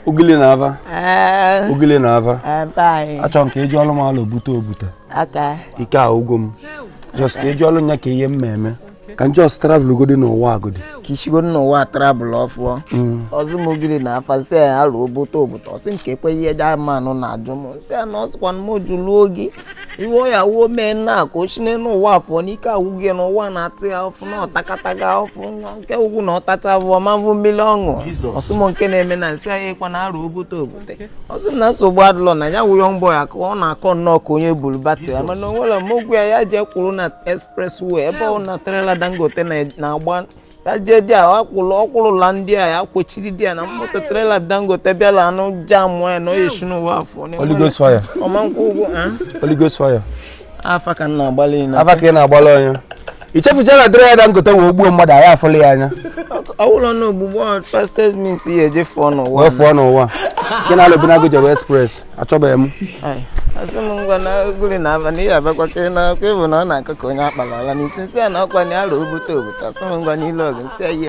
Ugili na ava. Ugili na ava. Bye. Achọrọ m ka ị jụọlụ m alụ obute obute. Okay. Ike a ụgwọ m. Just ka ị jụọlụ nya ka ihe m eme. Ka m just travel godi n'ụwa agodi. Ka isigodo n'ụwa travel ọfụọ. Ọzọ m Ugili na afa sị ya alụ obute obute, ọsị m ka ekwe ihe jamanụ na-ajụ m, sị ya na ọ sịkwa na m jụlụo gị iwe ọ ya wuo mee nna ka o si n'elu ụwa afọ n'ike agwụ gị n'ụwa na-atụ ya ọfụ na ọtakata ọfụ nke ugwu na ọtacha bụ ọma bụ mmiri ọṅụ. Ọsị m nke na-eme na nsị anyị ịkwa na arụ obute obute. Ọsị m na nsogbu adịlọ na ya wụ young boy ka ọ na-akọ nnọọ ka onye buru batrị ya, mana o nwere m ogwu ya, ya jee kwụrụ na expressway ebe ọ na trailer Dangote na-agba, ya jee di a ọkwụrụ ọkwụrụla ndị a ya kwechiri di ya na moto trailer Dangote bịala anụ jam ya na ọ esi n'ụwa afọ. Holy Ghost fire. Ọma nkwụ ụgwọ. Holy Ghost fire. Afa ka m na-agbalị na Ava ka ị na-agbalị onye. I chefuzie na trailer Dangote wee gbuo mmadụ, anyị afụla ya anya. Ọwụlọ na ogbugbo fastest means ya eje fụọ n'ụwa. Wee fụọ n'ụwa. Nke na-alụ Binago jewe express. Achọbeghị m. Ai, asị m ngwa na Ugili na aba na ihe abịakwa ka ị na-akwa ịbụ na ọ na-akọ ka onye akpara ala n'isi, nsị ya na ọkwa na alụ obute obute. Asị m ngwa n'ile ọgụ, nsị ya ihe.